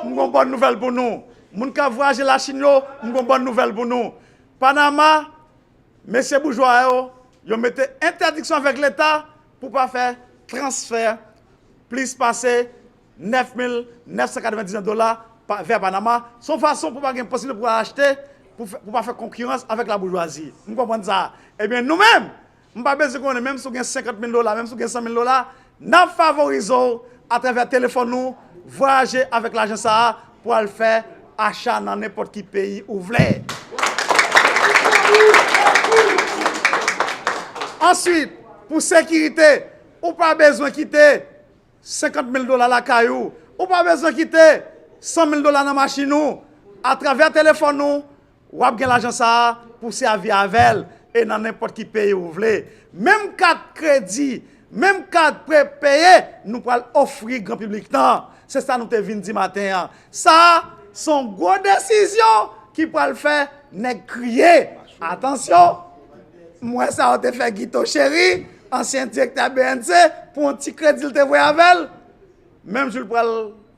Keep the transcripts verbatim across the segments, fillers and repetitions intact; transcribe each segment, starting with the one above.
M gon bòn nouvèl pou nou. Moun k ap vwayaje Lachin yo, m gon bòn nouvèl pou nou. Panama, mesye boujwa yo, yo mete entèdiksyon avèk Leta pou pa fè transfè plis pase nèf mil nèf san katrevendiznèf dola pa, vè Panama. Se yon fason pou pa gen posiblite pou achte, pou, fè- pou pa fè konkirans avèk laboujwazi. M konprann sa. Ebyen, nou menm, m pa bezwen konnen, menm si w gen senkant mil dola, menm si w gen san mil dola, n ap favorize w atravè telefòn ou, vwayaje avèk lajan sa a pou al fè acha nan nenpòt ki peyi ou vle. Answit, pou sekirite, ou pa bezwen kite senkant mil dola lakay ou, ou pa bezwen kite san mil dola nan machin ou. Atravè telefòn ou, w ap gen lajan sa a pou sèvi avè l e nan nenpòt ki peyi ou vle. Menm kat kredi, menm kat prepeye, nou pral ofri gran piblik lan. Se sa nou te vin di maten an. Sa a, se yon gwo desizyon ki pral fè nèg kriye. Atansyon! M wè sa yo te fè Guito Chéry, ansyen direktè B N C, pou yon ti kredi l te voye avè l. Menm jou l pral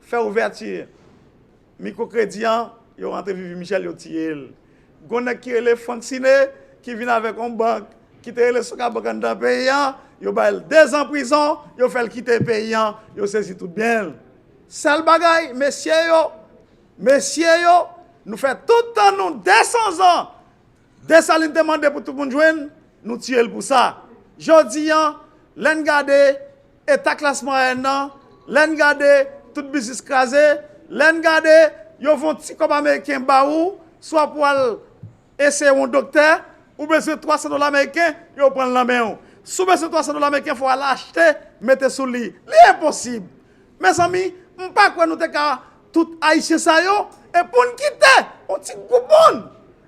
fè ouvèti mikwokredi an, yo rantre Vivi Michel, yo tiye l. Gon nèg ki rele Frank Siné, ki vin avèk yon bank, ki te rele Sokabank anndan peyi an, yo ba l dezan prizon, yo fè l kite peyi an, yo sezi tout byen l. Sèl bagay, mesye yo, mesye yo, nou fè tout tan nou de san zan Desalin te mande pou tout moun jwenn, nou tiye l pou sa. Jodi an, lè n gade eta klas mwayèn nan, lè n gade tout biznis kraze, lè n gade yo voye yon ti kòb ameriken ba ou, swa pou al eseye yon doktè, ou bezwen twa san dola ameriken, yo pran l nan men w. Si w bezwen twa san dola ameriken, fò w al achte, mete sou li. Li enposib. Mezanmi, m pa kwè nou te ka tout Ayisyen sa yo, e pou n kite yon ti gwoup moun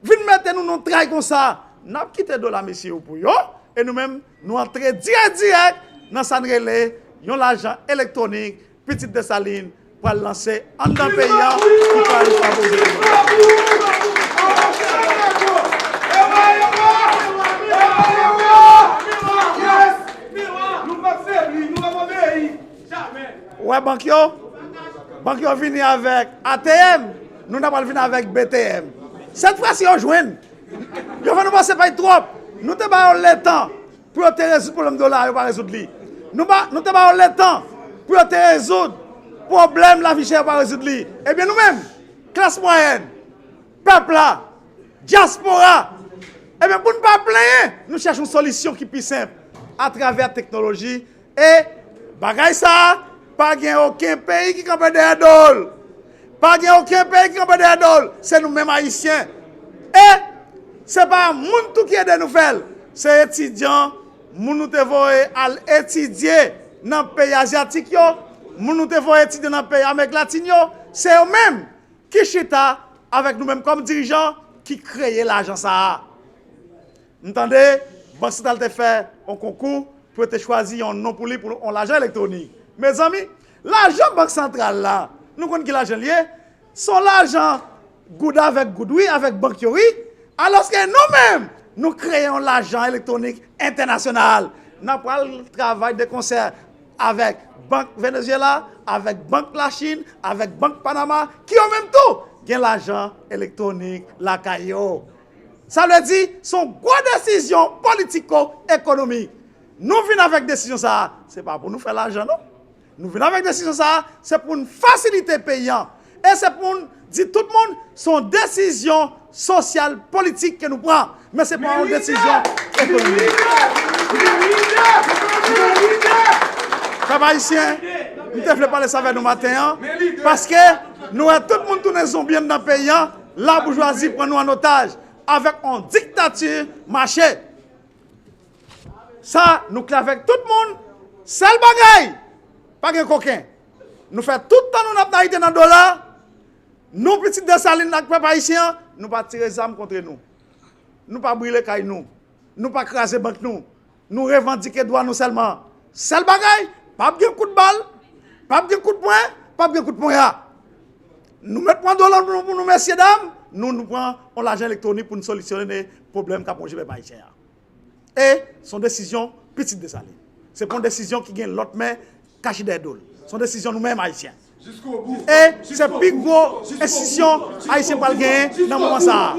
vin mete nou nan yon tray konsa, n ap kite dola mesye yo pou yo, e nou menm, nou antre dirèk dirèk nan sa n rele yon lajan elektwonik, Pitit Desalin pral lanse anndan peyi a, ki pral favorize ekonomi. Ou wè bank yo? Bank yo vini avèk A T M, nou ta pral vini avèk B T M. Sèt fwa si yo jwenn. Yo fè nou pase pay twòp. Nou te ba yo letan pou yo te rezoud pwoblèm dola a, yo pa rezoud li. Nou ba, nou te ba yo letan pou yo te rezoud pwoblèm lavi chè, yo pa rezoud li. Ebyen nou menm, klas mwayèn, pèp la, dyaspora, ebyen pou n pa plenyen, nou chèche yon solisyon ki pi senp atravè teknoloji. E bagay sa a, pa gen okenn peyi ki kanpe dèyè do l. Pa gen okenn peyi ki kanpe dèyè do l. Se nou menm Ayisyen. E se pa moun tou ki ede nou fè l. Se etidyan, moun nou te voye al etidye nan peyi azyatik yo, moun nou te voye etidye nan peyi Amerik Latin yo, se yo menm ki chita avèk nou menm kòm dirijan ki kreye lajan sa a. M tande Bank Santral te fè yon konkou pou yo te chwazi yon non pou li pou yon lajan elektwonik. Mezanmi, lajan Bank Santral la, nou konn ki lajan l ye? Se yon lajan goud avèk goud, wi, avèk bank yo, wi. Alòske nou menm, nou kreye yon lajan elektwonik entènasyonal. N ap pral travay de konsè avèk Bank Venezuela, avèk Bank Lachin, avèk Bank Panama, ki yo menm tou gen lajan elektwonik lakay yo. Sa vle di, se yon gwo desizyon politiko-ekonomik. Nou vin avèk desizyon sa a, se pa pou nou fè lajan, non. Nou vin avèk desizyon sa a, se pou n fasilite peyi an. E se pou n di tout moun, se yon desizyon sosyal, politik ke nou pran. Men se pa yon desizyon ekonomik. Pèp ayisyen, m te vle pale sa avè nou maten an, paske nou wè tout moun tounen zonbi anndan peyi an, laboujwazi pran nou an otaj avèk yon diktati mache. Sa, nou klè avèk tout moun. Sèl bagay, pa gen koken. Nou fè tout tan nou n ap nayite nan dola. Nou, pitit Desalin ak pèp ayisyen an, nou pa tire zam kont nou. Nou pa brile kay nou. Nou pa kraze bank nou. Nou revandike dwa nou sèlman. Sèl bagay, p ap gen kout bal, p ap gen kout pwen, p ap gen kout ponya. Nou mèt pran dola nou pou nou, mesye dam, nou, nou pran yon lajan elektwonik pou n solisyone pwoblèm k ap wonje pèp ayisyen an. E se yon desizyon pitit Desalin. Se pa yon desizyon ki gen lòt men kache dèyè do l. Se yon desizyon nou menm ayisyen. E se pi gwo enstitisyon ayisyen pral genyen nan moman sa a.